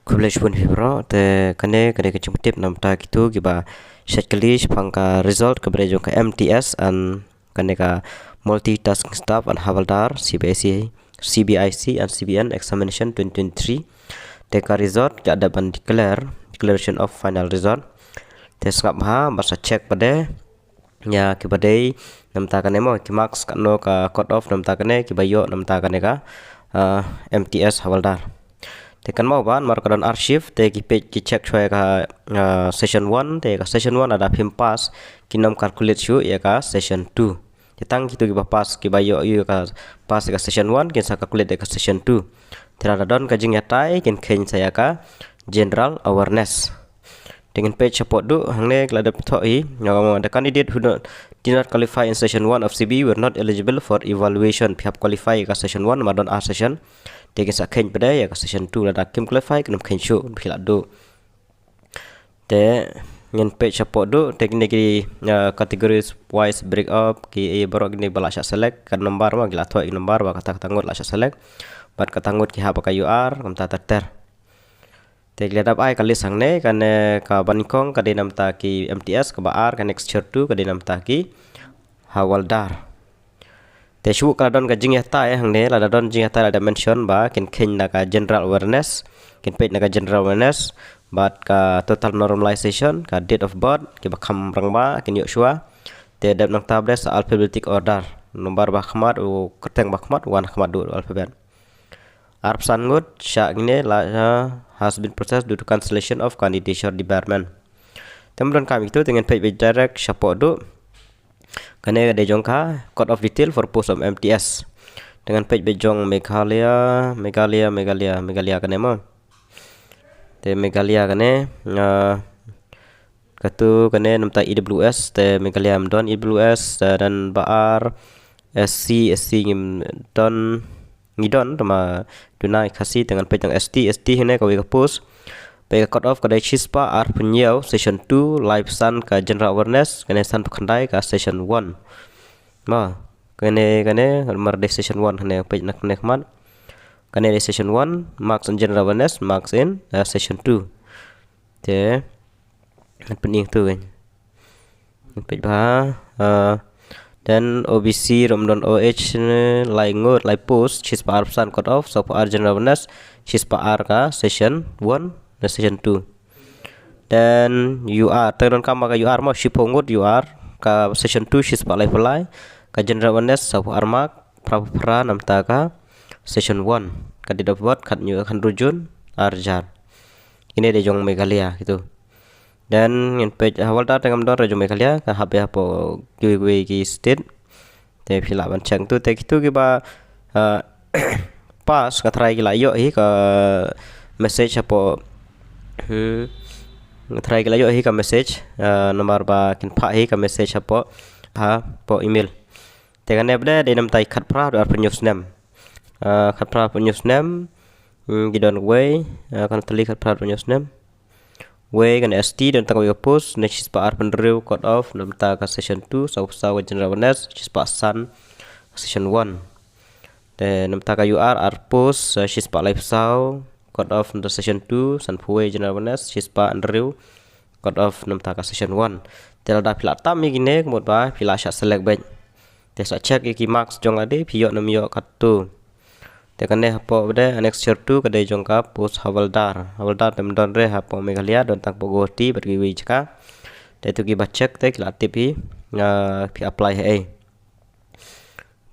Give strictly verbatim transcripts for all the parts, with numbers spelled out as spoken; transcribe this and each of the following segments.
Khublei shibun phi baroh, te kane ka dei ka jingpyntip namar kito kiba shait kylli shaphang ka result kaba dei jong ka M T S and kane ka multitasking staff and Havildar C B I C, C B I C and C B N examination twenty twenty-three. Te ka result ka dep ban declare, declaration of final result. Te sngap bha, ba sa check pat de ïa kiba dei namar kane mo, ki marks katno ka cut off namar kane, kiba ïoh namar kane ka, ah, M T S Havildar. Te kan mo ban mar ka don archive, te ki peit ki check shwa ïa ka, ah, session one, te ka session one lada phim pass, kin ym calculate shuh ïa ka session two. Te tang kito kiba pass, kiba ïoh ïa ka pass ïa ka session one, kin sa calculate ïa ka session two. Te lada don ka jingïatai, kin kheiñ sa ïa ka general awareness. Te ngin peit shapoh duh, hangne ki la dep thoh hi, nga ong, the candidate who not, did not qualify in session one of C B E were not eligible for evaluation. Phi hap qualify ïa ka session one, namar don ar session. Te kin sa kheiñ pat de ïa ka session two, lada kim qualify, kin ym kheiñ shuh, phi la duh. Te ngin peit shapoh duh, te kine ki, uh, categories wise break up, ki, eh, baroh kine ba la shah select, ka number mo, ki la thoh ïa ki number, ba kata kata ngut la shah select. Bad kata ngut ki hap ka U R, kumta ter ter. Te ki la dep ai ka list hangne, kane kaba nyngkong ka dei namar ki M T S, kaba ar ka next tier two ka dei namar ki Havildar. Te shu ka la don ka jingïatai hangne, lada don jingïatai la dep mention ba kin kheiñ na ka general awareness, kin peit na ka general awareness, bad ka total normalization, ka date of birth, kiba kham rangbah kin ïoh shuwa. Te dep nangta pat de sa alphabetic order, number ba khmat, u kyrteng ba khmat, wan khmat duh alphabet. Arphew san ngut shah kine la, uh, has been processed due to cancellation of candidature debarment. Te mynta kam ito te ngin peit beit direct shapoh duh. Kane ka dei jong ka cut off detail for post of M T S. Te ngin peit beit jong Meghalaya, Meghalaya, Meghalaya, Meghalaya kane mo. Te Meghalaya kane, uh, katu kane namar E W S, te Meghalaya ym don E W S, uh, dan ba ar, S C, S C ngim don, ngi don, tama duna i Khasi, te ngan peit tang S T, S T hine kawei ka post. Peit ka cut off ka dei shispah arphew hynñiew, session two, laiphew san ka general awareness, kane sanphew khyndai ka session one. Ma, kane, kane, mar dei session one, kane peit na kane khmat. Kane dei session one, marks in general awareness, marks in, uh, session two. Te, ngan pynïeng tu kan. Peit bha, uh, then O B C ruh ym don, O H ne, lai ngut, lai post, shispah arphew san cut off, sawphew ar general awareness, shispah ar ka session one, na session two. Then U R, te don kama ka U R mo, shiphew ngut U R, ka session two, shispah laiphew lai, ka general awareness, sawphew ar mark, phraphew phra namar ka session one, ka date of birth, khathynñiew, khathynriew June, ar hajar. Kine dei jong Meghalaya, kitu. Then ngin peit Havildar te ngam don re jong Meghalaya, ka hap ïa hapoh kiwei kiwei ki state. Te phi lah ban check tu, te kitu kiba, uh, pass, nga tharai ki la ïoh hi ka message hapoh, hmm, nga tharai ki la ïoh hi ka message, uh, namar ba kin phah hi ka message hapoh, hapoh email. Te kane pat de dei namar i khatphra haduh arphew hynñiew snem. Uh, khatphra haduh arphew hynñiew snem, hmm, ki don kawei, uh, kan tylli khatphra haduh arphew hynñiew snem. Wei kane S T don tang kawei ka post, ne shispah arphew hynriew cut off, namar ka session two, sawphew saw ka general awareness, shispah san session one. Te namar ka U R ar post, uh, shispah laiphew saw cut off, namar session two, sanphew wei general awareness, shispah hynriew cut off, namar ka session one. Te lada phi la tam ïa kine, ka mut ba phi la shah select beit. Te sa check ïa ki marks jong lade, phi ïoh ne ym ïoh katto. Te kane hapoh pat de, annex tier two, ka dei jong ka post Havildar. Havildar te ym don re hapoh Meghalaya, don tang hapoh Guwahati bad kiwei jaka. Te tu kiba check te ki la tip hi, uh, phi apply haei.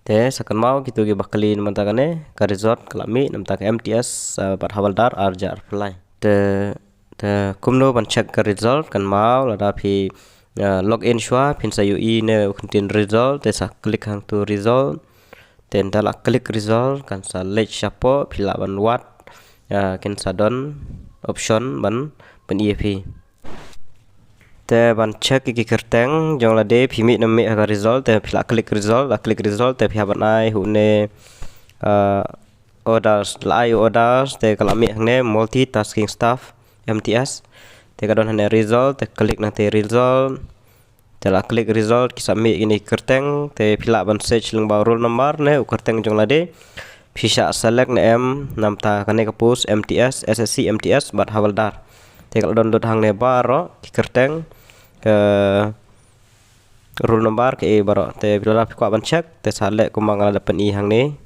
Te sa kynmaw kitu kiba kylli namar kane, ka result ka la mih namar ka M T S, uh, bad Havildar ar hajar arphew lai. Te, te kumno ban check ka result, kynmaw lada phi, uh, log in shuwa, phin sa ïohi ne u kyntien result, te sa click hangtu result. Te ynda la click result, kan sa leit shapoh, phi lah ban wad, uh, kin sa don option ban pyni ïa phi. Te ban check ïa ki kyrteng jong lade, phi mih ne ym mih ha ka result, te phi lah click result, la click result, te phi hap ban ai hune, uh, others, la ai others, te ka la mih hangne multitasking staff, M T S. Te ka don hangne result, te click na te result. Te la click result, ki sa mih kine ki kyrteng, te phi lah ban search lyngba u roll number ne u kyrteng jong lade. phi shah select ne em namar kane ka post M T S, S S C M T S bad Havildar. Te ka la don lut hangne baroh ki kyrteng, eh, roll number kaei baroh. Te phi lada phi kwah ban check, te sa leh kumba nga la dep pyni hangne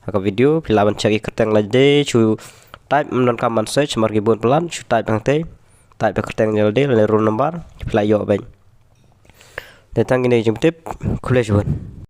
ha ka video, phi lah ban check ïa ki kyrteng lada shu type, ym donkam ban search namar ki bun palat, shu type hangtei, type ïa ki kyrteng jong lade lane roll number, phi lah ïoh beit. Te tang kine ki jingtip, khublei shibun.